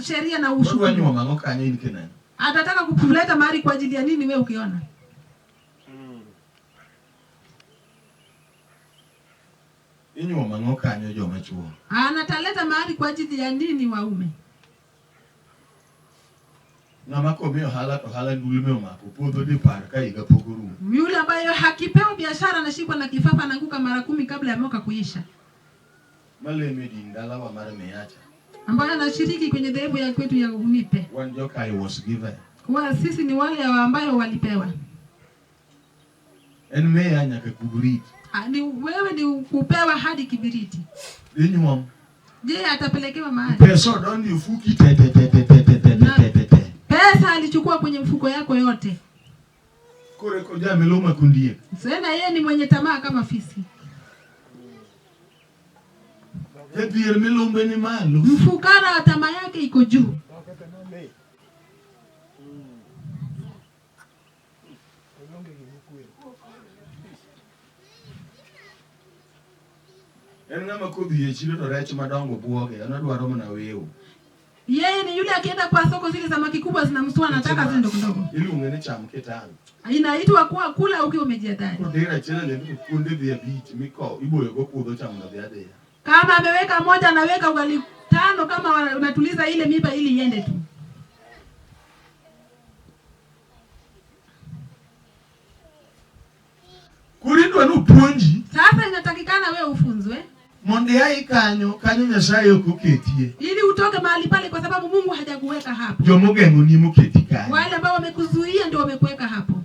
sheria na Odwa ushukuru. nyuomo ang'o kanyo in kineno? Atataka kukuleta mahali kwa ajili ya nini wewe ukiona? Inyuomo ang'o kanyo joma chuo? Anataleta mahali kwa ajili ya nini waume? Ng'ama komi ohala to ohala ndulme omako puodho dipar ka higa pok orumo. Yule ambaye hakipewa biashara anashikwa na kifafa, anaanguka mara 10 kabla ya mwaka kuisha, Malemo e din dalawa mar Miacha. ambaye anashiriki kwenye dhehebu ya kwetu ya Unipe. Wan joka I was given. Kwa sisi ni wale ambayo walipewa. En miya nyaka kubrit. Ah, ni wewe ni kupewa hadi kibiriti. Inyuom. Je, atapelekewa mahali? Pesa odonjo e ofuki te te te te te te te te te te. Pesa alichukua kwenye mfuko yako yote. Koro eko jamiluma kundiek. Sena yeye ni mwenye tamaa kama fisi. Jadhier milumbe ni malo. Mfukara tamaa yake iko juu. En ng'ama kodhi e chiro to rech madongo buoge, en odwaro mana wiu. Yeye ni yule akienda kwa soko zile samaki kubwa zinamstua, anataka zile ndogo ndogo. Iluonge ni cham kitang'. Inaitwa kuwa kula ukiwa umejiadhari. Kodhi achiel e lembe to kuonde dhi abich miko iboyogo kudho cha mondo odhi adhiya. Kama ameweka moja, anaweka ugali 5 kama unatuliza ile miba ili iende tu. Koro idwa ni opuonji Sasa inatakikana wewe ufunzwe mondo iai kanyo, kanyo Nyasaye ok oketie. ili utoke mahali pale, kwa sababu Mungu hajakuweka hapo. Joma ogeng'oni ema oketi kanyo. Wale ambao wamekuzuia ndio wamekuweka hapo.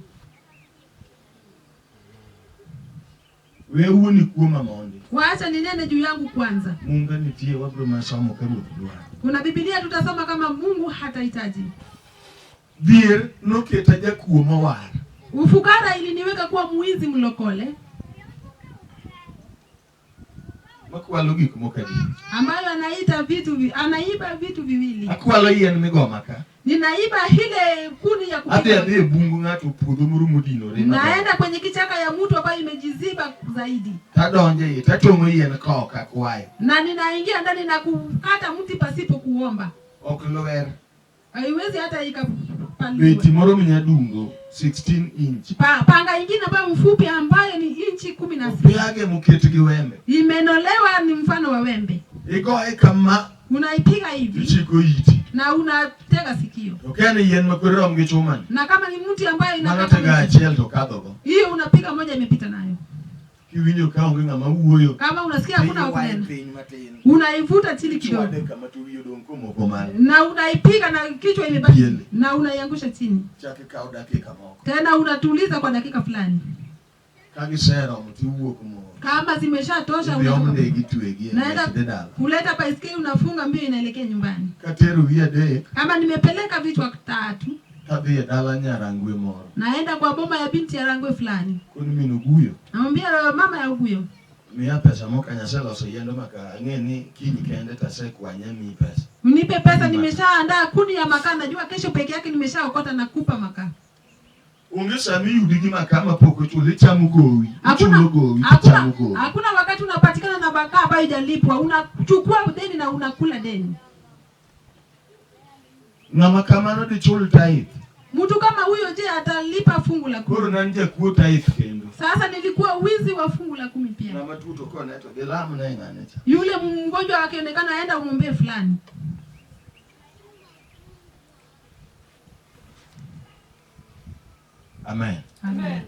We wuoni kuoma mondi. Wacha ninene juu yangu kwanza. Munga nitie wabiro mana somo ka Ruoth dwaro. Kuna Biblia tutasoma kama Mungu hatahitaji. Dhier noketa jakuo mowar. Ufukara iliniweka kuwa mwizi mlokole. Makwalo gik moko adi? Ambayo anaita vitu anaiba vitu viwili. Akwalo yien migoma ka. Ninaiba ile kuni ya kupika. Adhi adhi e bungu ng'ato puodho moro modinore maber. Naenda kwenye kichaka ya mtu ambayo imejiziba zaidi. Tadonjo iye, tatong'o yien ka ok akwayo. Na ninaingia ndani na kukata mti pasipo kuomba. Ok lwer. Haiwezi hata ikapaliwa. Beti moro minyadungo 16 inch. Panga ingine ambayo mfupi ambayo ni inchi 16. Opiage moket gi wembe. Imenolewa ni mfano wa wembe. Igoye kama Unaipiga hivi. Ichiko iti. Na unatega sikio. To ka en yien ma kwere rom gi chuma ni. Na kama ni mti ambayo Mano inakata tega mti. achiel to kadhogo. Hiyo unapiga moja imepita nayo. Kiwinjo ka onge ng'ama wuoyo. Kama unasikia hakuna Piny kunena. piny matin. Unaivuta chini kidogo. Ichwade kama to wiyi odong' komoko malo. Na unaipiga na kichwa imebaki. Piele. Na unaiangusha chini. Chak ikaw dakika moko. Tena unatuliza kwa dakika fulani. Ka giseromo to iwuok mos. Kama zimeshatosha Idhi om unatoka. ndegi twegi e Naenda ng'wech dhi dala. kuleta baiskeli unafunga mbio inaelekea nyumbani. Katero wiya adek. Kama nimepeleka vichwa 3. Tadhi e dala nyarangwe moro. Naenda kwa boma ya binti ya Rangwe fulani. Koni min Oguyo. Namwambia mama ya Oguyo. Miya pesa moko nyaseloso yiendo maka ang'e ni kiny kende tasekwanye miyi pesa. Nipe pesa, nimeshaandaa kuni ya makaa, najua kesho peke yake nimeshaokota na kupa makaa. Onge sama iyudi gi makaa mapok ochul, ichamo gowi, Hakuna ichulo gowi, ichamo gowi. wakati unapatikana na makaa ambayo haijalipwa, unachukua deni na unakula deni. Ng'ama kamano dichul tithe. Mtu kama huyo je atalipa fungu la 10? Koro nan jakuo tithe kendo. Sasa nilikuwa wizi wa fungu la 10 pia. Ng'ama tuo to kone to dhi lam ne ng'ane cha. Yule mgonjwa akionekana aenda umwombee fulani. Amen. Amen.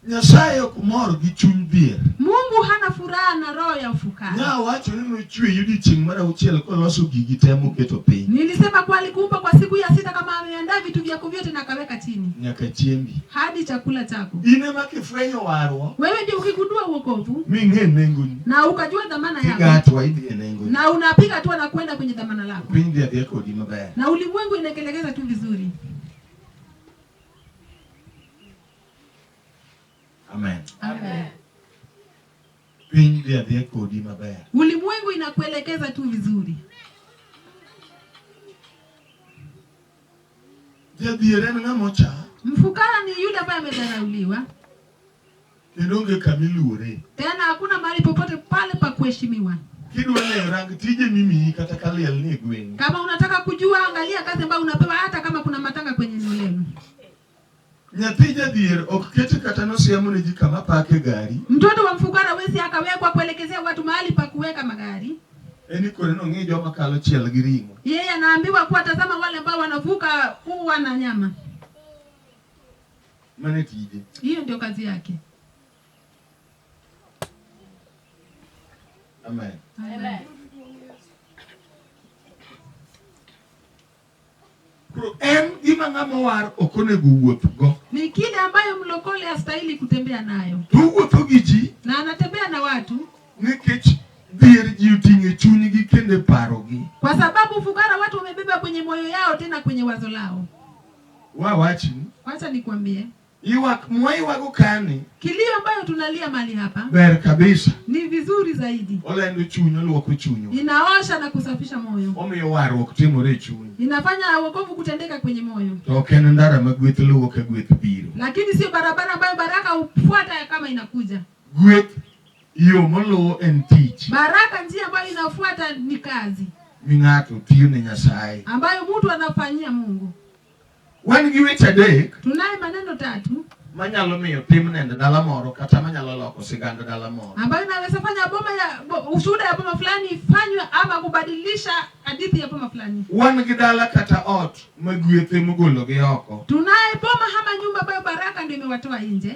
Nyasaye ok mor gi chuny dhier. Mungu hana furaha na roho ya ufukara. Nya wacho ni nochweyi odiechieng' mar auchiel koloso gigi te moketo piny. Nilisema kuwa alikuumba kwa siku ya 6 kama ameandaa vitu vyako vyote na akaweka chini. Nyaka chiembi. Hadi chakula chako. In ema kifwenyo warruok. Wewe ndio ukigundua wokovu. Ming'e nengoni. Na ukajua dhamana yako. Piga hatua idhi e nengoni. Na unapiga hatua na kwenda kwenye dhamana lako. Piny dhi adhiya kodi maber. Na ulimwengu inakelekeza tu vizuri. Amen. Amen. Piny dhi adhiya kodi maber. Ulimwengu inakuelekeza tu vizuri. Jadhier en ng'ama ocha. Mfukara ni yule ambaye amedharauliwa. Kendo onge kama iluore. Tena hakuna mahali popote pale pa kuheshimiwa. Kidwa ng'eyo rang tije mimiyi kata ka liel ni e gweng'u. Kama unataka kujua, angalia kazi ambayo unapewa, hata kama kuna matanga kwenye eneo lenu. Nyathi jadhier ok ket kata nosiemo ne ji kama pake gari. Mtoto wa mfukara wezi akawekwa kuelekezea watu mahali pa kuweka magari. En ikone nong'i joma kalo chiel gi ring'o. Yeye anaambiwa kuwa tazama wale ambao wanavuka ua na nyama. Mano e tije. Hiyo ndio kazi yake. Amen. Amen. Koro en gima ng'ama owar ok onego wuothgo. Ni kile ambayo mlokole hastahili kutembea nayo, To owuotho gi ji na anatembea na watu nikech dhier ji oting'o e chunygi kendo e parogi. kwa sababu fukara watu wamebeba kwenye moyo yao, tena kwenye wazo lao. Wawachni, Wacha nikwambie, ywak mwaywago kani kilio ambayo tunalia mahali hapa ber kabisa. ni vizuri zaidi, Olendo chuny, oluoko chunywa. inaosha na kusafisha moyo, Omiyo warruok timore e chuny. inafanya wokovu kutendeka kwenye moyo, To ok en ndara ma gweth luwo ka gweth biro. lakini sio barabara ambayo baraka hufuata kama inakuja. Gweth yo moluwo en tich Baraka, njia ambayo inafuata ni kazi mi ng'ato tiyo ne Nyasaye. ambayo mtu anafanyia Mungu. Wan gi weche adek Tunaye maneno tatu manyalo miyo tim nend dala moro kata manyalo loko sigand dala moro. ambayo inaweza fanya boma ya ushuhuda ya boma fulani ifanywe ama kubadilisha hadithi ya boma fulani. Wan gi dala kata ot ma gwethe mogologi oko. Tunaye boma ama nyumba ambayo baraka ndio imewatoa nje,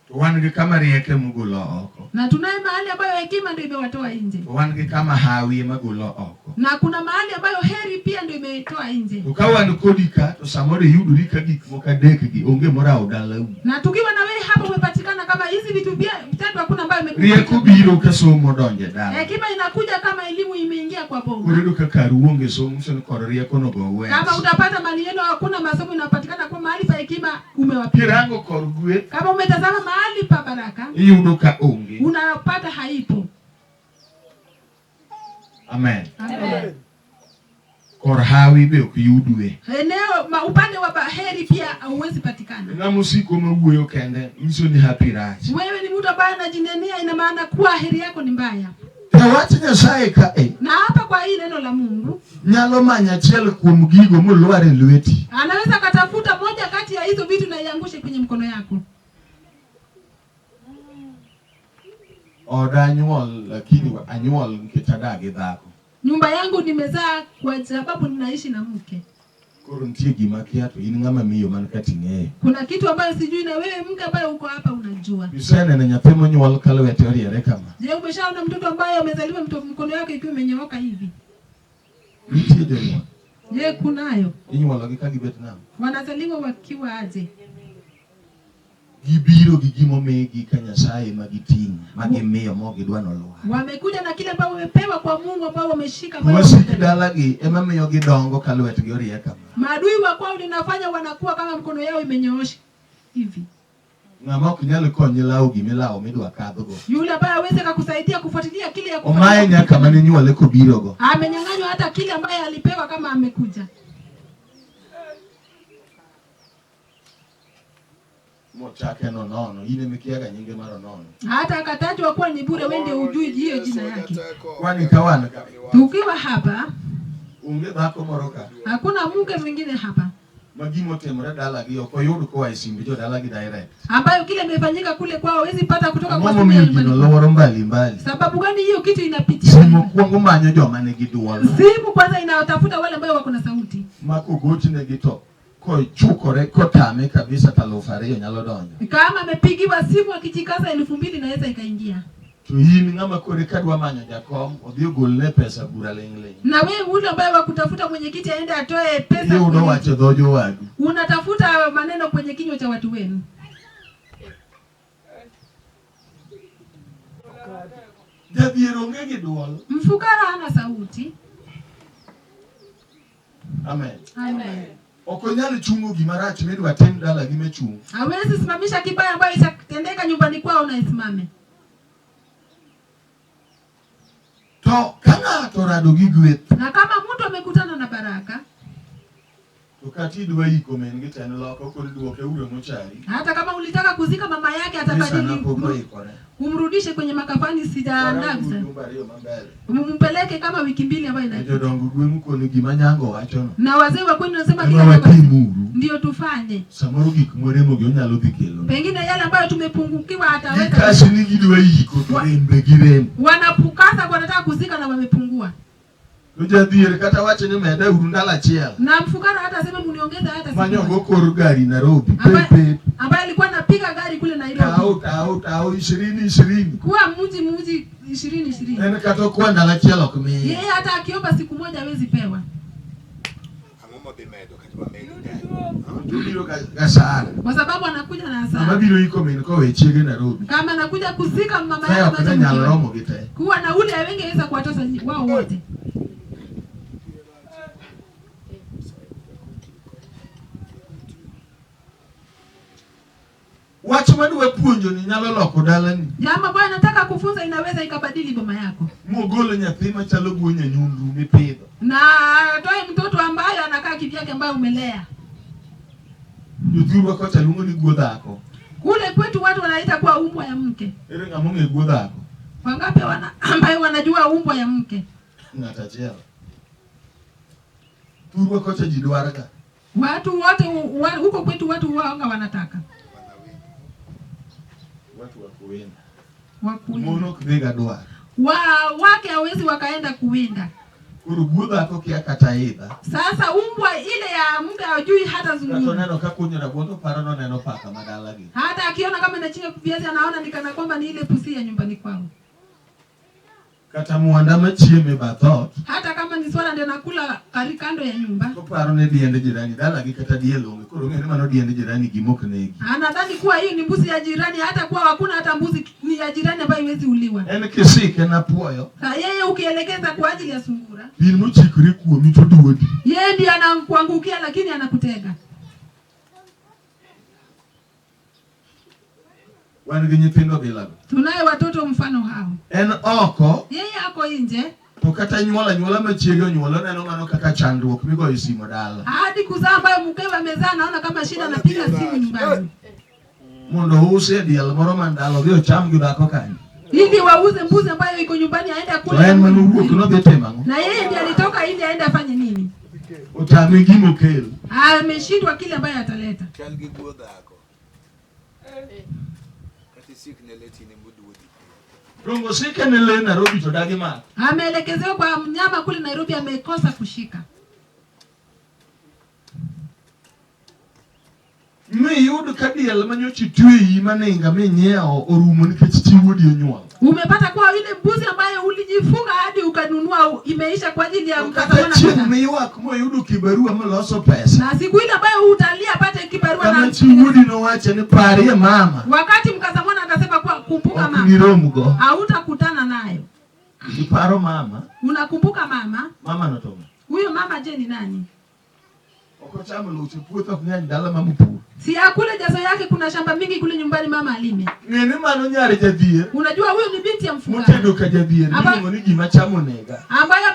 To wan gi kama rieko emogolo oko. na tunaye mahali ambayo hekima ndio imewatoa nje, To wan gi kama hawi ema golo oko. na kuna mahali ambayo heri pia ndio imetoa nje. To ka wan kodi ka to samoro iyudori ka gik moko adek gi onge morawo dalau. Na tukiwa na wewe hapa umepatikana kama hizi vitu vitatu, hakuna ambayo Rieko imekupatikana. biro ka somo odonjo e dala. Hekima inakuja kama elimu imeingia kwa Koro boma. iyudo ka karu onge somo nyiso ni kor rieko no go wes. Kama utapata mali yenu hakuna masomo inapatikana kwa mahali pa hekima umewapiga. Kirango kor gweth Kama umetazama mahali pa baraka iyudo ka onge. unapata haipo. Amen. Amen. Kor hawi be ok yudwe. Eneo upande wa heri pia hauwezi patikana. Ng'ama osiko mawuoyo kende nyiso ni happy rach. Wewe ni mtu ambaye anajinenea, ina maana kuwa heri yako ni mbaya. To wach Nyasaye ka e Na hapa kwa hii neno la Mungu nyalo manyo achiel kuom gigo molwar e lweti. anaweza katafuta moja kati ya hizo vitu na iangushe kwenye mkono yako. Oda anyuol lakini anyuol nikech adak gi dhako. Nyumba yangu nimezaa kwa sababu ninaishi na mke. Koro nitie gima kia to in ng'ama miyo man ka ting'eyo. Kuna kitu ambayo sijui na wewe mke ambaye uko hapa unajua. Iseneno nyathi monyuol ka lwete oriere kama. Je, umeshaona mtoto ambaye amezaliwa mkono wake ikiwa imenyooka hivi? Nitie jonyuol. Je, kunayo? Inyuologi ka gibet nang'o? Wanazaliwa wakiwa aje? Gibiro gi gimomigi ka Nyasaye ma giting'o, ma gimiyo mok gidwa nolwar. Wamekuja na kile ambao wamepewa kwa Mungu ambao wameshika ambao Wasik dalagi ema miyo gidongo ka lwetgi orie kama. Maadui wa kwao linafanya wanakuwa kama mkono yao imenyoosha hivi. Ng'ama ok nyal konyi lawo gimilawo midwa kadhgo. Yule ambaye hawezi akakusaidia kufuatilia kile ya Omaye nyaka mane nyuole kobirogo. Amenyang'anywa hata kile ambaye alipewa kama amekuja. Mochake no nono, in ema ikiaga nyinge mar onono. Hata akatajwa kuwa ni bure, wewe ndio hujui hiyo jina yake. Kwani ka wan ka? Tukiwa hapa Onge dhako moro ka. hakuna mke mwingine hapa Ma gima otimore dalagi ok oyud koa e simb jodalagi direct. ambayo kile imefanyika kule kwao hawezi pata kutoka Ang'o kwa simu momiyo ya gino nyumbani. loro mbali mbali? Sababu gani hiyo kitu inapitia? Simu kuongo manyo joma nigi duol. Simu kwanza inawatafuta wale ambao wako na sauti. Ma kogochnegi to kochukore kotame kabisa to 2,000 nyalo donjo. Kama amepigiwa simu akijikaza 2,000 inaweza ikaingia. To in ng'ama kore kadwa manyo jakom odhi ogolne pesa bura ling' ling'. Na wewe yule ambaye wakutafuta mwenyekiti aende atoe pesa Iyudo kwenye- wach e dho jowadu. Unatafuta maneno kwenye kinywa cha watu wenu. Jadhier onge gi duol. Mfukara hana sauti. Amen. Amen. Ok onyal chungo gima rach midwa tim dalagi mechung'. Hawezi simamisha kibaya ambayo itatendeka nyumbani kwao na isimame. To ka ng'ato orado gi gweth Na kama mtu amekutana na baraka, to Kata idwa iko min gi to en loko koro iduoke uro mochari. Hata kama ulitaka kuzika mama yake Ni sana atabadili pok oikore. umrudishe kwenye makafani, sijaandaa Warang kabisa. jumbe ariyo mambele. Mumpeleke kama wiki mbili ambayo To ina jodongo gweng'u koni gima nyango wachono. na wazee wa kwenu wanasema Ema kila jambo watimuru. ndio tufanye. Samoro gik mwaremogi onyalo dhi kelonwa. Pengine yale ambayo tumepungukiwa ataweza. Gikasi ni gidwa iko to rembe girem. Wanapukasa wanataka kuzika na wamepungua, To jadhier kata wacho ni meda uru ndalo achiel. na mfukara hata aseme muniongeze hata siku Manyogo moja. kor gari Nairobi. Ambaye- Pepe. ambaye alikuwa anapiga gari kule Nairobi Tao tao tao ishirini ishirini. kuwa mji mji ishirini ishirini, En kata okwa ndalo achiel ok miye. yeye hata akiomba siku moja hawezi pewa. Ang'o modhi medo kata wamedo Tobiro gasara. Kwa sababu anakuja na Ng'ama hasara. biro iko min kowe chiege Nairobi. Kama anakuja kuzika mama Kae yake ok ne ambaye nyal mkewe. romo gi te. Kuwa na ule awengeweza kuwatosa wao wote. Wach madwa puonjo ni nyalo loko dalani. Jambo ambayo nataka kufunza inaweza ikabadili boma yako, Mogolo nyathi machalo guo nyanyundu mipidho. na atoe mtoto ambaye anakaa kivyake, ambaye umelea. Jothurwa kocha luongo ni guo dhako. Kule kwetu watu wanaita kuwa umbwa ya mke. Ere ng'ama ong'e guo dhako? Wangapi wana ambaye wanajua umbwa ya mke? Ng'at achiel. Thurwa kocha ji dwar ga. Watu wote huko kwetu watu wanga wanataka Watu wa kuwinda. wakuwinda. Mon ok dhiga dwar. Wa wake hawezi wakaenda kuwinda. Koro guo dhako kia kata idha. Sasa umbwa ile ya mke hajui hata Kata zungumza. oneno ka kunyo rabuon to paro noneno paka ma dalagi. Hata akiona kama inachinja viazi anaona ni kana kwamba ni ile pusi ya nyumbani kwao. Kata mwanda machiemo e bath ot. Hata kama ni swala ndio nakula kari kando ya nyumba. Koparo ne diende jirani dalagi kata diel onge. Koro ong'e ni mano diende jirani gima ok negi. Anadhani kuwa hiyo ni mbuzi ya jirani, hata kuwa hakuna hata mbuzi ni ya jirani ambayo iwezi uliwa. En kisike napuoyo. Sa yeye ukielekeza kwa ajili ya sungura, In mochikore kuomi to duodi. yeye ndiye anakuangukia, lakini anakutega. Wan gi nyithindo bilago. Tunaye watoto mfano hao. En oko Yeye ako nje to kata nyuol anyuola ma chiege onyuolo oneno mano kaka chandruok migoyo simo dala. hadi kuzaa ambayo mkewe amezaa, anaona kama shida, anapiga simu nyumbani Mondo ouse diel moro man dala odhi ocham gi dhako kanyo. ili wauze mbuzi ambayo iko nyumbani, aende To akule. en manowuok nodhi timo ang'o? Na yeye ndiye alitoka ili aende afanye nini? Otame gima okel. Ameshindwa kile ambayo ataleta. Chal gi guo dhako. Kata isik ne letine moduodi. Dongo osike ne lee Nairobi to dagi mako. Ameelekezewa kwa mnyama kule Nairobi, amekosa kushika. Miyud ka diel manyocha itwe iyi maninga minyiewo orumo nikech chi wuodi onyuol. Umepata kuwa ile mbuzi ambayo ulijifunga hadi ukanunua imeisha kwa ajili ya To mkasa Kata mwana chieng' kuzaa. miywak moyudo kibarua moloso pesa. Na siku ile ambayo utalia pate kibarua Kama na chi wuodi nowacho ni parie mama. wakati mkasa mwana atasema kuwa kumbuka Ok mama, niromgo. hautakutana nayo. Iparo mama. Unakumbuka mama? Mama notong'o. Huyo mama je, ni nani? Ok ochamo loche puothe ok ng'eny dala ma mopur. Si akule jazo yake, kuna shamba mingi kule nyumbani, mama alime. Ng'e ni mano nyar jadhier Unajua huyo ni binti ya mfugara motedo ka jadhier Aba- miluongo ni gima chamo nega. ambayo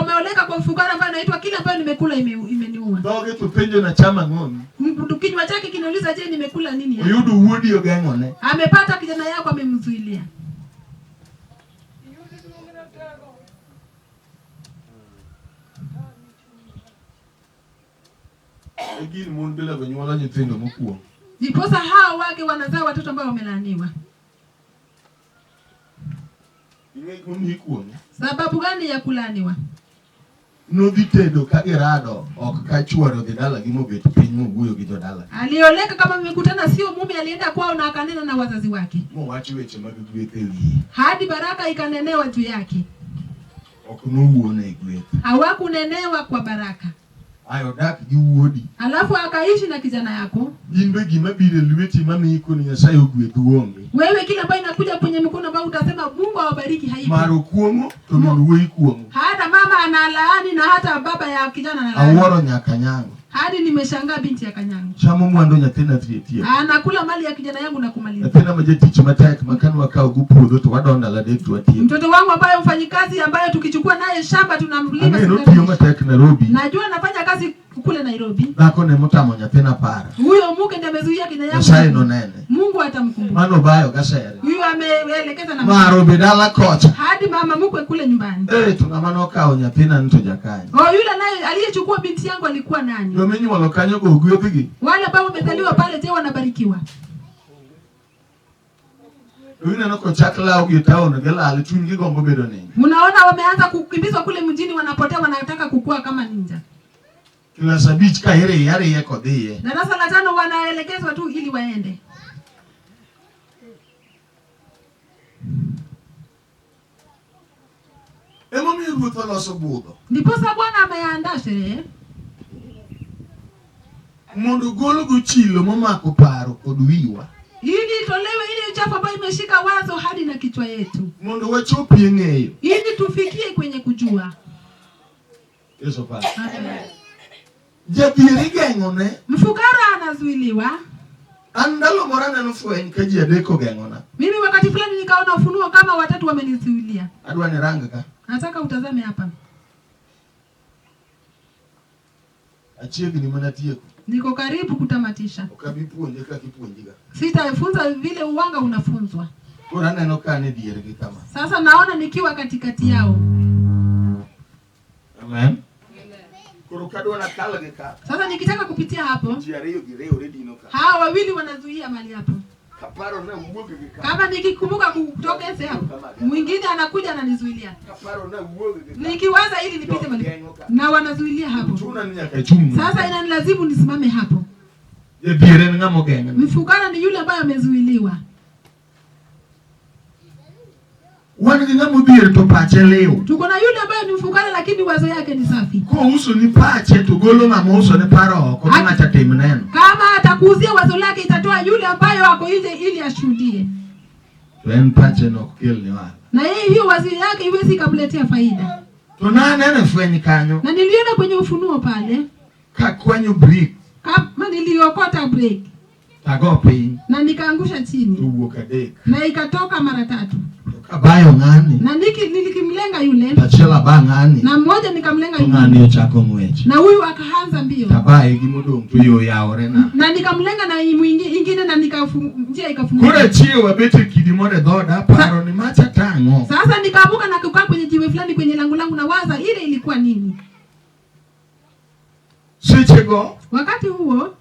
ameoleka kwa mfugara ambaye anaitwa kile ambayo nimekula imeniua. Dhoge to penjo nachamo ang'oni. Kinywa chake kinauliza, je, nimekula nini? hapa? Oyudo wuodi ogeng'one. Amepata kijana yako amemzuilia. E gin mon bilago nyuolo nyithindo mokuong'. Ndiposa hao wake wanazaa watoto ambao wamelaaniwa. Ing'e gimomiyo ikuong'e? Sababu gani ya kulaaniwa? Nodhi tedo ka girado ok ka chuore odhi dalagi mobet piny mowuoyo gi jodala. Alioleka kama mmekutana, sio mume, alienda kwao na akanena na wazazi wake Mowach weche mag gweth e wiye. hadi baraka ikanenewa juu yake. Ok nowuone e gweth. Hawakunenewa kwa baraka. Ayo odak gi wuodi. Alafu akaishi na kijana yako. In be gima biro e lweti mamiyi koni Nyasaye ogwedhu onge. Wewe kile ambayo inakuja kwenye mikono ambayo utasema Mungu awabariki haipo. Mar okuong'o to min wuoyi kuong'o. Hata mama analaani na hata baba ya kijana analaani. Awuoro nyaka nyango. Hadi nimeshangaa binti ya Kanyango Chamo mwandu nyathina dhi e tieko. anakula mali ya kijana yangu na kumaliza. Nyathina ma jatich matek ma kane wakawo go puodho to wadon ndalo adek to watieko. Mtoto wangu ambaye mfanyikazi ambaye tukichukua naye shamba tunamlima. Ang'e siku notiyo tatu. matek Nairobi. Najua anafanya kazi kule Nairobi. Dhako ne motamo nyathina para. Huyo mke ndiye amezuia kina Nyasaye yangu. nonene. Mungu atamkumbuka. Mano bayo gasere. Huyu ameelekeza na Maro be dala kocha. hadi mama mkwe kule nyumbani. Eh, to ng'ama nokawo nyathina ni to jakanye. Oh, yule naye aliyechukua binti yangu alikuwa nani? Joma inyuolo kanyo go ogwedhgi. Wale ambao wamezaliwa pale, je, wanabarikiwa? To ineno kochak lawgi e town gilal chunygi gombo bedo ninja. Unaona, wameanza kukimbizwa kule mjini, wanapotea, wanataka kukua kama ninja. Klas abich ka iriye ariya kodhiye. Darasa la tano wanaelekezwa tu ili waende. Emomiyo ruoth oloso budho. Ndiposa Bwana ameandaa sherehe Mondo ogolgo chilo momako paro kod wiwa. ili itolewe ile uchafu ambayo imeshika wazo hadi na kichwa yetu, Mondo wachopie ng'eyo. ili tufikie kwenye kujua. Yesu paro. Amen. Jadhier igeng'one. Mfukara anazuiliwa. An ndalo moro aneno fweny ka ji adek ogeng'ona. Mimi wakati fulani nikaona ufunuo kama watatu wamenizuilia. Adwa ni rang ka. Nataka utazame hapa, Achiegni mana tieko. niko karibu kutamatisha. Ok abi puonje kaka ipuonjiga. Sitafunza vile uwanga unafunzwa. Koro aneno ka an e diergi kama. Sasa naona nikiwa katikati yao. Amen. Koro kadwa nakalgi ka. Sasa nikitaka kupitia hapo, Ji ariyo gi riwre dino ka. hawa wawili wanazuia mali hapo. Kaparo na wuog gi ka. Kama nikikumbuka kutokeze hapo, mwingine anakuja ananizuilia. Kaparo na wuog gi ka. Nikiwaza ili nipite mali na wanazuilia hapo. Chuna ni nyaka ichung'. Sasa inanilazimu nisimame hapo. Jadhier en ng'ama ogeng'ne. Mfukara ni yule ambaye amezuiliwa. Wan gi ng'ama odhier to pache liw. Tuko na yule ambaye ni mfukara lakini wazo yake ni safi. Kouso ni pache to golo ng'ama uso ne paro oko to ng'acha tim neno. Kama atakuuzia wazo lake, itatoa yule ambayo ako nje ili ashuhudie, To en pache no ok kel ne ohala. na yeye hiyo wazo yake iwezi ikamletea faida. To naneno e fweny kanyo Na niliona kwenye ufunuo pale kakwanyo brick kama niliokota break tago piny na nikaangusha to chini wuok adek. na ikatoka mara tatu, To kabayo ng'ani na nilikimlenga yule tachiel aba ng'ani na mmoja nikamlenga to yule ng'ani ochako ng'wech. na huyu akaanza mbio Tabaye gi modong' to yo oyawore na. na nikamlenga na ingine na njia Koro ikafunguka. achiewo abet e kidi moro e dhoda aparo ni macha tang'o. Sasa nikaamuka na kukaa kwenye jiwe fulani kwenye lango langu na waza ile ilikuwa nini. Sechego Wakati huo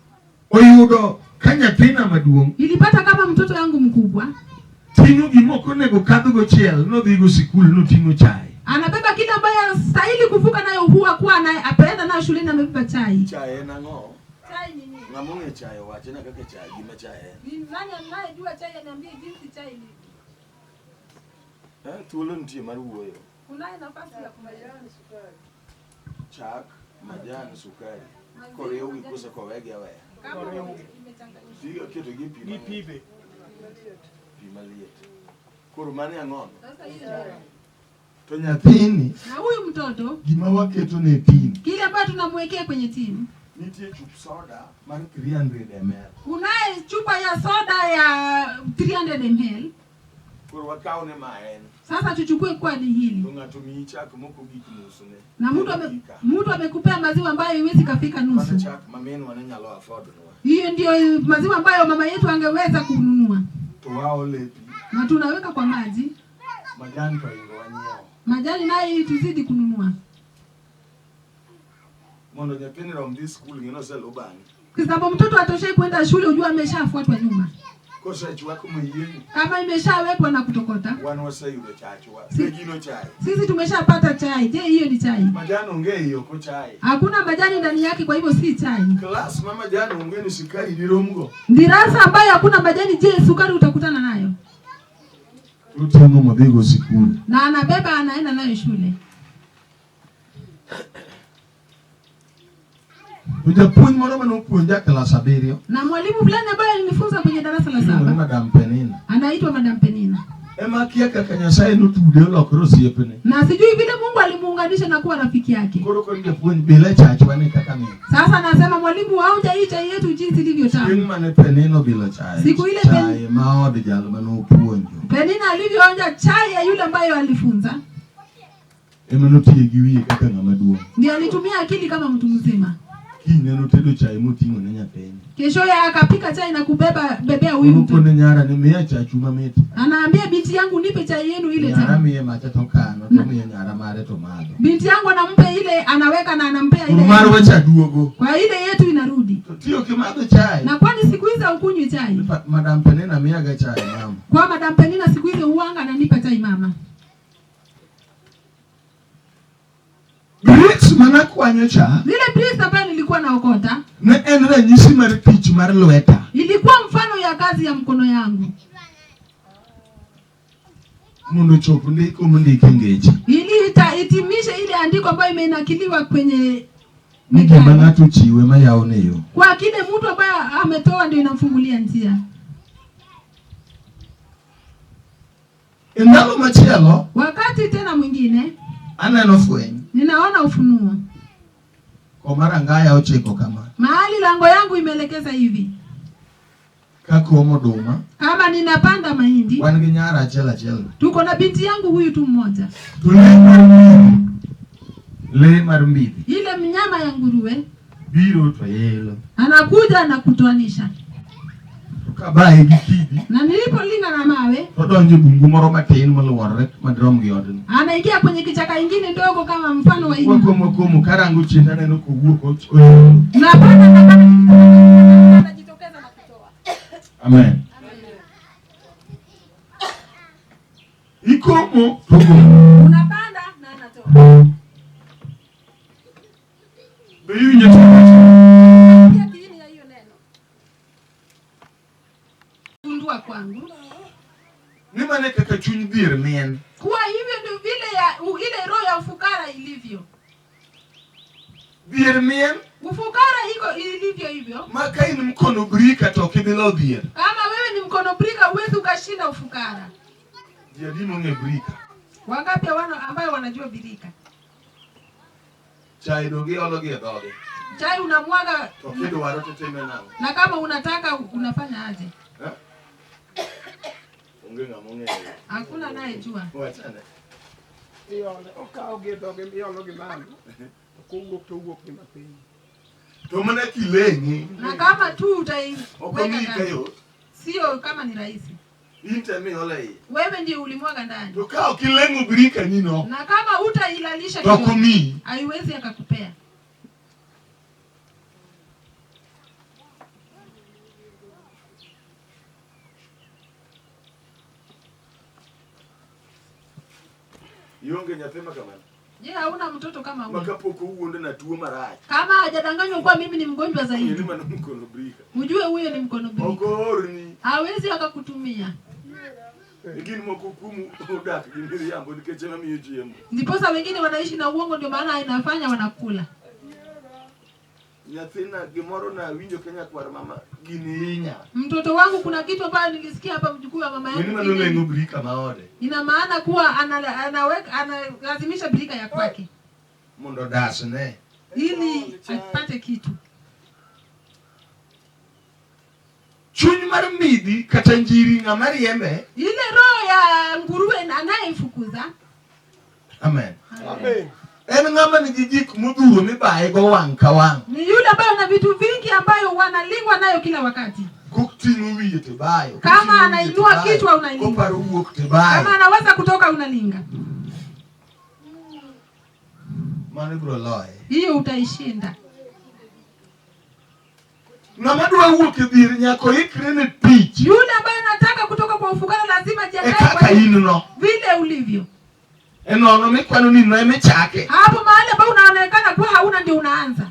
oyudo ka nyathina maduong' ilipata kama mtoto yangu mkubwa ting'o gima ok onego kadhgo chiel nodhigo sikul noting'o chae. anabeba kile ambayo astahili kuvuka nayo, huwa kuwa apenda nayo shuleni, amebeba chai. Chae en ang'o? Chai ni nini? Ng'ama ong'e chae owachna kaka chae gima chae en. Ni nani anayejua chai aniambie jinsi chai ilivyo. Eh, thuolo nitie mar wuoyo. Kunaye nafasi ya kumaliza. Chak, majan, sukari. Koriwgi koso kowegi aweya. Kama imechanganyika. Tigo keto gi pi mang'eny. Pi maliet. Koro mano e ang'ono? Sasa hiyo ndio. To nyathini Na huyu mtoto gima waketo ne tin. kile ambayo tunamwekea kwenye timu, Nitie chup soda mar 300 ml. kunaye chupa ya soda ya 300 ml. Koro wakaw ne ma en. Sasa tuchukue kwa ni hili To ng'ato miyi chak mok ogik nusne. na mtu amekupea maziwa ambayo iwezi kafika Mano nusu. chak ma minwa ne nyalo afford nwa. Hiyo ndio maziwa ambayo mama yetu angeweza kununua, To waole pi, na tunaweka kwa maji majan to oingo wanyiewo. majani, naye tuzidi kununua, Mondo nyathini rom dhi skul ng'e noselu bang'e. kwa sababu mtoto atoshei kwenda shule, ujua ameshafuatwa nyuma. Kosechwak moyieng'o, Kama imeshawekwa na kutokota, wan waseyudo chachwa. Si- Be gino chae. sisi tumeshapata chai. Je, hiyo ni chai? Majan onge e ok ochae. Hakuna majani ndani yake, kwa hivyo si chai. Klas ma majan onge ni sukari diromgo. Ndirasa ambayo hakuna majani, je, sukari utakutana nayo? Oting'o modhigo sikul. Na anabeba anaenda nayo shule. To japuonj moro mane opuonja e klas abiriyo Na mwalimu fulani ambaye alinifunza kwenye darasa la iluongo ni saba Madam Penina. anaitwa Madam Penina, Ema akia kaka Nyasaye notude olokore osiepne. na sijui vile Mungu alimuunganisha na kuwa rafiki yake. Koro koni japuonj bila chachwa ni kaka min. Sasa nasema mwalimu, waonja hii chai yetu jinsi ilivyo Chieng' tamu. mane Penina obilo chae. Siku ile Chae ma od jal mane opuonjo. Penina alivyoonja chai ya yule ambayo alifunza, Ema notiyo gi wiye kaka ng'ama duong'. ndiye alitumia akili kama mtu mzima. Kiny notedo chai moting'o ne nyathini. Keshoye akapika chai na kubeba bebea huyu mtoto. Kone nyara ni miya chachu mamit. Anaambia binti yangu, nipe chai yenu ile Nyara chai. miye macha to kano to miyo nyara mare to madho. Binti yangu anampa ile, anaweka na anampea Pur ile. marwa cha duogo. Kwa ile yetu inarudi. To tiyo kimadho chai. Na kwani siku hizi haukunywi chai? Madam Penina miyaga chai mama. Kwa Madam Penina siku hizi huanga ananipa chai mama. Bricks manakwanyo cha Zile bricks ambayo nilikuwa naokota ne en ranyisi mar tich mar lweta. ilikuwa mfano ya kazi ya mkono yangu, Mondo ochop ndiko mondik e ngeche. ili itimishe ile andiko ambayo imenakiliwa kwenye Ni gima ng'ato ochiwe mayawone yo. kwa kile mtu ambaye ametoa ndio inamfungulia njia. E ndalo machielo Wakati tena mwingine aneno fweny ninaona ufunuo koma rangaya ochiko kama mahali lango yangu imeelekeza hivi, kakomo oduma kama ninapanda mahindi, wan gi nyara achiel achiel tuko na binti yangu huyu tu mmoja, to le mar mbidhi ile mnyama ya nguruwe biro to elo anakuja na kutoanisha, to kabaye gi kidi na nilipolinga na mawe to donjo e bungu moro matin moluorore madirom gi odni anaingia kwenye kichaka ingine ndogo kama mfano wa hii. wakomo komo karango chien taneno kowuok oelo Napanda napanda, anajitokeza na kutoa. amen ikomo to golo Unapanda na anatoa. be iwinjo tiend wachno? Pia kiini ya hiyo neno gundua kwangu ni mane kaka chuny dhier mien kuwa hivyo ndio vile ya ile roho ya ufukara ilivyo. dhier mien Ufukara iko ilivyo hivyo. ma ka in mkono brika to ok ibi lo dhier Kama wewe ni mkono brika, huwezi ukashinda ufukara. ji adi mong'e brika Wangapi wana ambayo wanajua birika? chai donge iolo gi e dhoge Chai unamwaga to kidwaro to time nang'o na kama unataka unafanya aje? Eh? Onge ng'ama ong'eyo Hakuna anayejua. wachane Iole, okawo gi e dhoge iolo gi malo to kowuok to owuok gi mapiny. to mana kileng'i Na kama tu ok utaiweka omiyi ka ndani, yot sio kama ni rahisi. in temiolo e iye Wewe ndiye ulimwaga ndani, to ka ok ileng'o brika ni no na kama utailalisha to ok kidogo, omiyi haiwezi akakupea. ionge nyathi ma kamano Je, hauna mtoto kama ma huyo? kapok owuonde na tuo marach Kama hajadanganywa kuwa mimi ni mgonjwa ng'e ni zaidi, mano mkono brika ujue huyo ni mkono ok birika, oorni hawezi akakutumia. E gin moko kuomu odak gi miriambo nikech ema miyo chiemo Ndiposa wengine wanaishi na uongo, ndio maana inafanya wanakula. nyathina gimoro nawinjo ka nyakwar mama gini hinya Mtoto wangu, kuna kitu ambayo nilisikia hapa, mjukuu wa mama ng'e ni yangu, mano kile. leng'o brika ma ode Ina maana kuwa anaweka analazimisha birika ya kwake mondo odasne ili apate kitu. chuny mar mbidhi kata njiri ng'ama riembe Ile roho ya nguruwe anayemfukuza amen Amen. en ng'ama nigi gik modhuro mibaye go wang' ka wang' ni yule ambaye ana vitu vingi ambayo wanalingwa nayo kila wakati. Koting'o wiye to ibayo Kama koting'o wiye anainua to ibayo, kichwa unainua. koparo wuok to Kama ibayo anaweza kutoka unalinga, mano ibiro loye hiyo utaishinda. ng'ama dwa wuok e dhier nyaka oikre ne tich Yule ambaye anataka kutoka kwa ufukara lazima e ajiandae kaka kwa in no vile ulivyo. e nono mikwano ni no emichake Hapo mahali ambapo unaonekana kuwa hauna ndio unaanza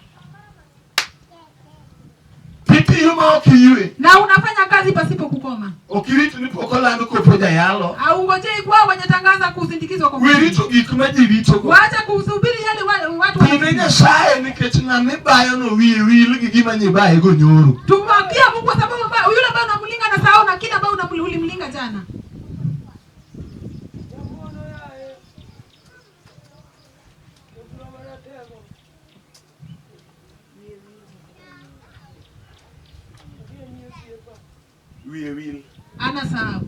titiyo ma ok iywe na unafanya kazi pasipo kukoma. ok irit ni pok oland kopo jayalo Haungojei kuwa wajatangaza kusindikizwa kwa we rito gik ma ji ritogo Wacha kusubiri yale watu tine wanasubiri. nyasaye nikech ng'ama ibayono wiye wil gi gima nyibayego nyoro Tumwakia Mungu kwa sababu yule ambaye unamlinga na sahau na kile ambayo ulimlinga jana. Wiye wil Ana sahau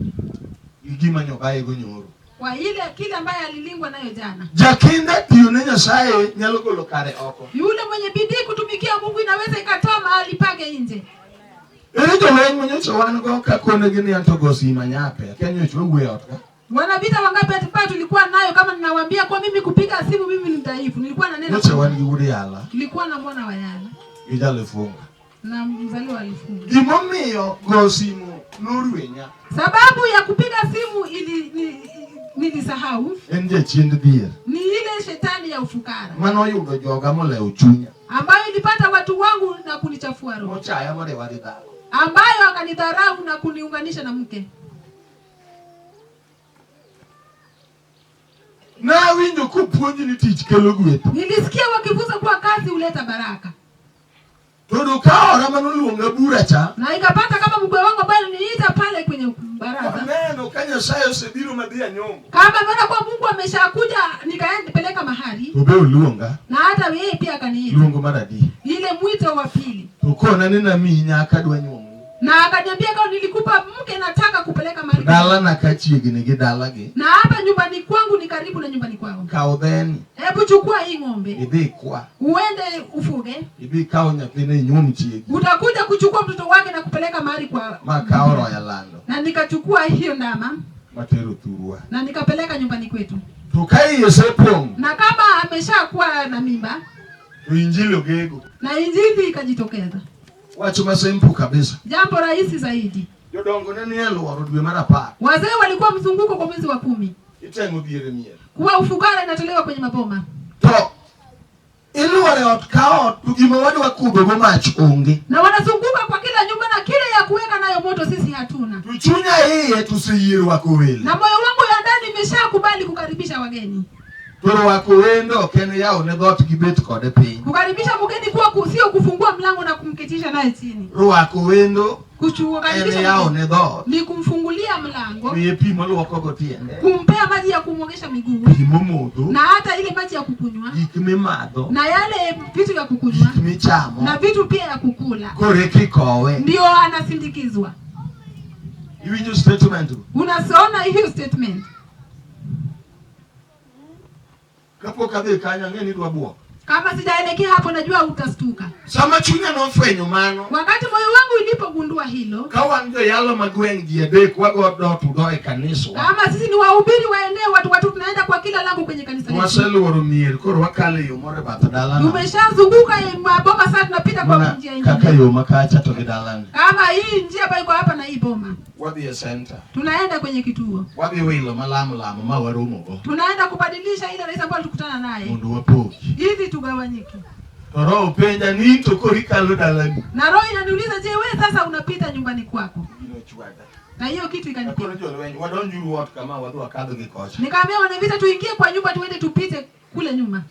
gi gima nyobayego nyoro kwa ile kile ambaye alilingwa nayo jana. Jakinda tiyo ne Nyasaye nyalo golo kare oko. Yule mwenye bidii kutumikia Mungu inaweza ikatoa mahali pake nje. Ere jolweny manyocha wan go ka konegi ni anto go sima nyape akia nyocha wawuoyo e ot ka. Wanavita wangapi hatimaye tulikuwa nayo? Kama ninawaambia kwa mimi kupiga simu mimi ni dhaifu, nilikuwa na neno, Nyocha wan gi wuod Yala tulikuwa na mwana wa Yala gi Jalifunga. Na mzaliwa alifunga. Gimomiyo go simu norwenya Sababu ya kupiga simu ili nilisahau en jachiend dhier ni ile shetani ya ufukara manoyudo joga molewo chunya ambayo ilipata watu wangu na kunichafua roho, mochaya moriwa gi dhako. Ambayo akanidharau na kuniunganisha na mke. Nawinjo kopuonji ni tich kelo gweth. Nilisikia wakifunza kuwa kazi huleta baraka, To kaora manoluonga bura cha na ikapata kama mkwe wangu ambaye aliniita pale kwenye baraza, waneno ka Nyasaye osebiro madhi anyombo kama ameona kuwa Mungu ameshakuja, nikaenda peleka mahali, to be oluonga na hata yeye pia akaniita luongo mar adi ile mwito wa pili, to kona ni namiyi nyako adwa nyuomo na akaniambia kama nilikupa mke nataka kupeleka mahali, dalana ka chiegni gi dalagi na hapa nyumbani kwangu ni karibu na nyumbani kwao. Kaw dheni Hebu chukua hii ng'ombe idhi ikwa uende ufuge, idhi ikaw nyathine inyuom chiegi utakuja kuchukua mtoto wake na kupeleka mahali kwa. Makawo roya lando Na nikachukua hiyo ndama matero thurwa na nikapeleka nyumbani kwetu, to ka iye osepong' na kama ameshakuwa na mimba to injili ogego na injili ikajitokeza. Wach ma simple kabisa. Jambo rahisi zaidi. Jodongo ne nie luoro dwe mar 10. Wazee walikuwa mzunguko kwa mwezi wa 10 Iteng'o dhier e mier. Kuwa ufukara inatolewa kwenye maboma. To iluoro e ot ka ot to gima wadwa kudho go mach onge. Na wanazunguka kwa kila nyumba na kile ya kuweka nayo moto sisi hatuna. To chunya iye to oseyie rwako welo. Na moyo wangu ya ndani imeshakubali kukaribisha wageni. To rwako wendo ok en yawo ne dhoot gibet kode piny. Kukaribisha mgeni kuwa sio kufungua mlango na kumketisha naye chini. Rwako wendo Kukaribisha en yawo ne dhoot. ni kumfungulia mlango. Miye pi moluoko go tiende. Kumpea maji ya kumwogesha miguu. Pi momodho. Na hata ile maji ya kukunywa. Gik mimadho. Na yale vitu vya kukunywa. Gik michamo. Na vitu pia ya kukula. Koro eka ikowe. Ndio anasindikizwa. Iwinjo statement go? Unasoma hiyo statement. Kapok adhi kanyo ang'e ni idwa buok. Kama sijaelekea hapo najua utastuka. Sama chunya nofwenyo mano. Wakati moyo wangu ulipogundua hilo. Ka wan joyalo mag gweng' ji adek wago dot udo e kaniswa. Kama sisi ni wahubiri wa eneo watu tunaenda kwa kila lango kwenye kanisa letu. Waseluoro mier koro wakalo e yo moro e bath dalana. Tumeshazunguka maboma sasa tunapita kwa Mana njia nyingine. Kaka yo makacha to gi dalani. Kama hii njia ambayo iko hapa na hii boma. Wadhi e center. Tunaenda kwenye kituo. Wadhi wilo malamo lamo ma waromo go. Tunaenda kubadilisha ile rais ambayo tulikutana naye. Mondo wapogi. Ili tugawanyike. To roho penja ni to koro ikalo dalani. Na roho inaniuliza, je, wewe sasa unapita nyumbani kwako? Gino chwada. Na hiyo kitu ikanipiga. Akoro jolweny, wadonjuru ot kama wadhi wakadho gi kocha. Nikamwambia wanavita tuingie kwa nyumba tuende tupite kule nyuma.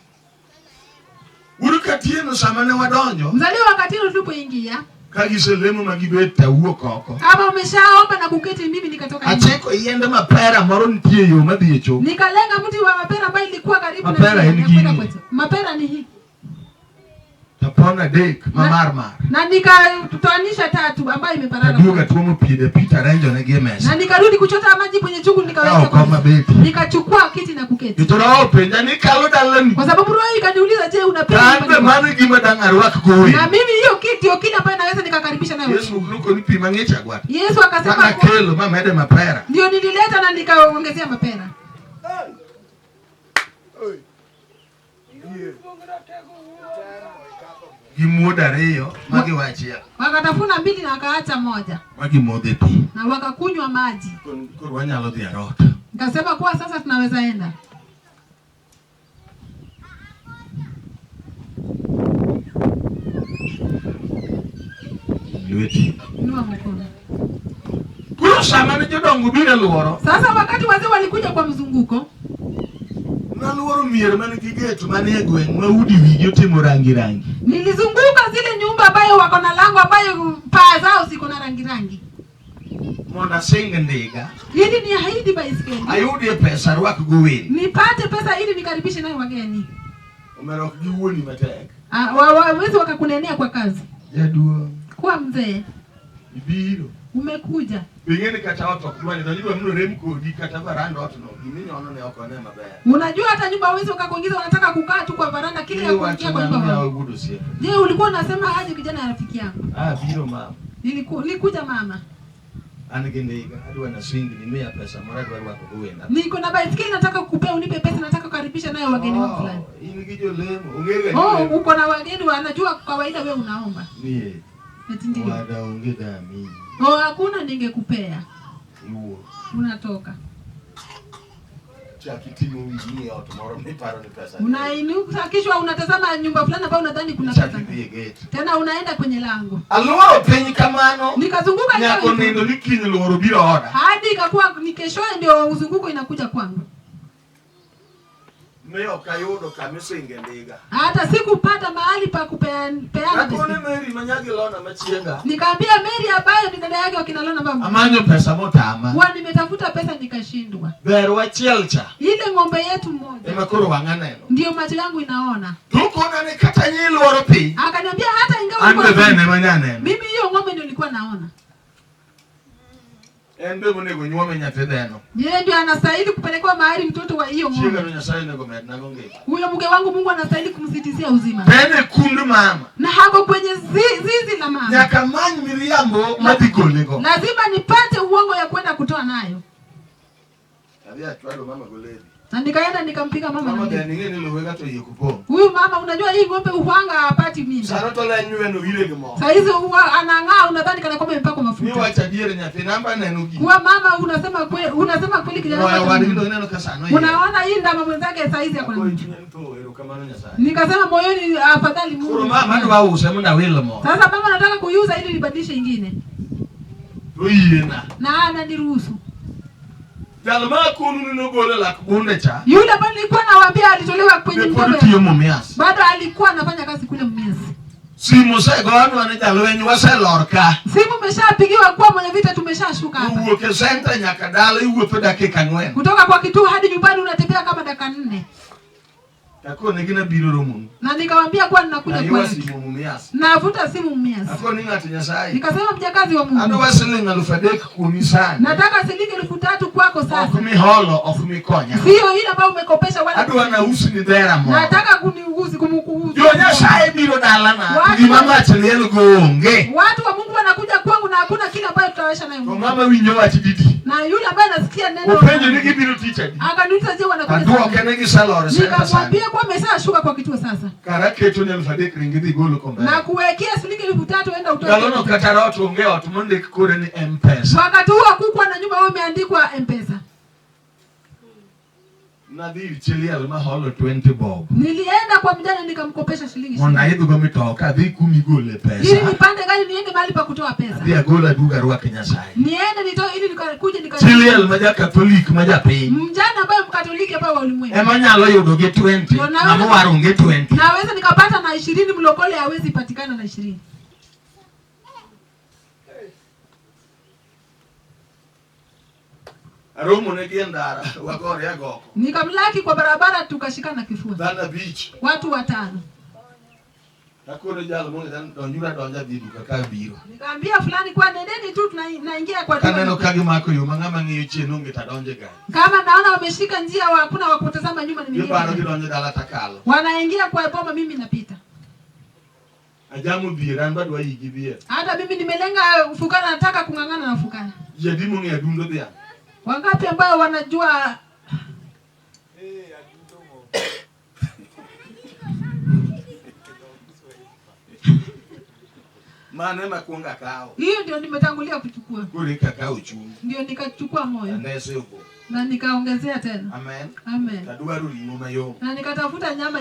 Uru katieno sama ne wadonjo. Mzaliwa wakati ule tulipoingia. Ka giselemo ma gibet to awuok oko. Kama umeshaomba na kuketi mimi nikatoka nje. Achiko yiende mapera moro nitie yo madhi e cho. Nikalenga mti wa mapera ambaye ilikuwa karibu na Mapera njia en ya kwenda gini. kwetu. Mapera ni hii. Tapona adek ma mar mar. Na nikatoanisha tatu ambayo imeparara. Aduogo atuomo pi e pi tarenjo ne gi e mesa. Na nikarudi kuchota maji kwenye chungu nikaweka Kawo kwa kom mabeti. Nikachukua kiti na kuketi. To roho penja ni kalo dalani. Kwa sababu roho ikaniuliza, je, unapenda An be nyumbani mano e gima dang' arwak go welo. Na mimi hiyo kiti ndio kile ambayo naweza nikakaribisha nayo. Yesu nokoni pi mang'ich agwata. Yesu akasema Mana kelo ma mede mapera. Ndio nilileta na nikaongezea mapera. Gimuodo ariyo ma giwachia. Wakatafuna mbili na wakaacha moja. Ma gimodhe pi. Na wakakunywa maji. Koro wanyalo dhi arot. Nikasema kuwa sasa tunaweza enda. Lweti. Inua mkono. Koro sama ne jodongo biro luoro. Sasa wakati wazee walikuja kwa mzunguko. Naluoro mier man gi gate manie gweng' ma udi wigi otimo rangi rangi. Nilizunguka zile nyumba ambayo wako na lango ambayo paa zao ziko na rangi rangi. Mondo asing ndiga. Ili niahidi baiskeli. Ayudie pesa arwak go welo. Nipate pesa ili nikaribishe nayo wageni. Omera ok giwuoni matek. Wawezi wakakunenea kwa kazi. Jaduong'. Kuwa mzee. Ibiro. Umekuja. Ing'e ni kata ot ok dwa ni donjo dwa rem kodi kata varanda ot no giminyono ne ok one maber. Unajua hata nyumba huwezi ukakuingiza, unataka kukaa tu kwa varanda kile ya kuingia kwa Iwacho nyumba. nang'o Wewe. wuod osiepe. Je, ulikuwa unasema aje kijana ya rafiki yangu? Ah, biro mama. Nilikuja mama. An gi ndiga adwa na swing ni miya pesa moro adwa rwako go wenda. Niko na baiskeli nataka kukupea unipe pesa, nataka kukaribisha nayo wageni wangu fulani. Oh, in gi jolemo, ong'e ga Oh, ni uko na wageni wanajua kawaida wewe unaomba. nie. Eti ndio. Wada onge dami. Oh, hakuna ningekupea. Iwuok. Unatoka. Chak iting'o wiyi ni ot moro miparo ni pesa. Unainuka kichwa unatazama nyumba fulani ambayo unadhani kuna Chak pesa. idhi e gate. Tena unaenda kwenye lango. Aluoro piny kamano. Nikazunguka Nyako hiyo nindo ni kiny luoro biro oda. hadi ikakuwa ni keshoye ndio uzunguko inakuja kwangu. Mi ok ayudo kamisinge ndiga. Hata sikupata mahali pa kupeana Akone pesa. Mary manyagi lona machiega. Nikaambia Mary ambayo ni dada yake wakina Lona baba. Amanyo pesa motama. Huwa nimetafuta pesa nikashindwa. Ber wachiel cha. Ile ng'ombe yetu moja Ema koro wang'a neno. ndiyo macho yangu inaona. Tukona ni kata nyiluoro piny. Akaniambia hata ingawa An be ulikuwa- bende ema nyaneno. mimi hiyo ng'ombe ndio nilikuwa naona. En be monego nyuome nyathi dheno. Yeye ndio anastahili kupelekwa mahali mtoto wa hiyo Chiega ng'ombe. no Nyasaye onego mednago ngima. Huyo mke wangu Mungu anastahili kumzidishia uzima. Pene kund mama. Na hako kwenye zizi la mama. Nyaka many miriambo madhi golego. Lazima nipate uongo ya kwenda kutoa nayo. Adhi achwado mama goledi. Na nikaenda nikampiga mama. Mama na be ng'ombe. ning'e ni luwe to yie kupong'. Huyu mama unajua hii ng'ombe uhanga hapati mimba. Sano to leny yweno ire gi mo. Saa hizi huwa anang'aa unadhani kana kwamba imepakwa mafuta. Miwacho adier nyathi namba neno gi. Kuwa mama unasema kweli, unasema kweli kijana. Royo wako wadgi ni- to ineno ka sano iye. Unaona hii ndama mwenzake saa hizi ako na Akoi mimba. chunya ni tho erokamano Nyasaye. Nikasema moyoni afadhali Koro Mungu. mama adwa use mondo awil mo. Sasa mama nataka kuiuza ili nibadilishe ingine. To yiena. Na ananiruhusu. Jal ma akonu ni nogolo lak bunde cha. Yule ambaye nilikuwa nawaambia alitolewa kwenye Ne pod mtoto. tiyo Mumias. Bado alikuwa anafanya kazi kule Mumias. Simu osegonwa ni jalweny waselor ka. Simu imeshapigiwa kuwa mwenye vita tumeshashuka hapa. Owuok e senta nyaka dala iwuotho dakika 4. Kutoka kwa kituo hadi nyumbani unatembea kama dakika 4. Takone nabiro romonu. Na nikamwambia kuwa ninakuja Naywa kwenu. simu Mumias. Navuta simu Mumias. Akoni ng'ato Nyasaye. Nikasema mjakazi wa Mungu. Adwa siling 3,000 kuomi sani. Nataka shilingi 3,000 kwako Ok sasa. miholo, ok mikonya. Sio ile ambayo umekopesha wala. Adwa nausni dhera moro. Nataka kuniuguzi kumukuuzi. Jo Nyasaye biro dalana. Watu- Gima mach liel go onge. Watu wa Mungu wanakuja kwangu na hakuna kile ambayo tutawasha nayo. To Mungu. mama winjo wach didi. Na yule ambaye anasikia neno Openjo ni gibiro tich adi. akaniuliza je, wanakuja Aduoke sasa? ni giselor e senta sani. Nikamwambia kuwa ameshashuka kwa kituo sasa. Kara aketo ni 3,000 ring idhi igol kombe. Na kuwekea shilingi 3,000 enda utoe. Ndalono kata rot onge ot mondik kore ni M-Pesa. Wakati huo hakukuwa na nyumba wewe umeandikwa M-Pesa. Nadhi ir chi liel maholo 20 bob. Nilienda kwa mjane nikamkopesha shilingi Mondo 20. aidhgo mitoka adhi kumigole Ili pesa. nipande gari niende mahali pa kutoa pesa. Adhi agol aduog arwak Nyasaye. Niende nitoe ili nikakuje nika. Chi liel ma jakatholik ma japiny Mjane ambaye mkatoliki ambaye wa ulimwengu. ema nyalo yudo gi 20 ng'ama owaro onge 20. Naweza nikapata na 20 mlokole hawezi patikana na 20. Aromo negi e ndara wagore agoko. Nikamlaki kwa barabara tukashikana kifua. Dhano abich. Watu watano. Akono jal mong'e dhano donjuru adonja dhi e duka ka abiro. Nikaambia fulani kwa nendeni tu naingia kwa duka. Kaneno ka gimako yo ma ng'ama ng'iyo chien onge to adonjo e gari. Kama naona wameshika njia wa hakuna wa kutazama nyuma Giparo nimeingia. gidonjo dala takalo. Wanaingia kwa boma mimi napita. Ajamo dhier an badwa yigi dhier. Hata mimi nimelenga fukara nataka kung'ang'ana na fukara. Ji adi mong'eyo adundo dhiang'? Wangapi ambao wanajua Mano ema kuongo akawo. hiyo ndio nimetangulia kuchukua. Koro eka akawo chuny. Ndio nikachukua moyo Anese obo. na nikaongezea tena. Amen. Amen. Tadwaro ring'o mayom. Na nikatafuta nyama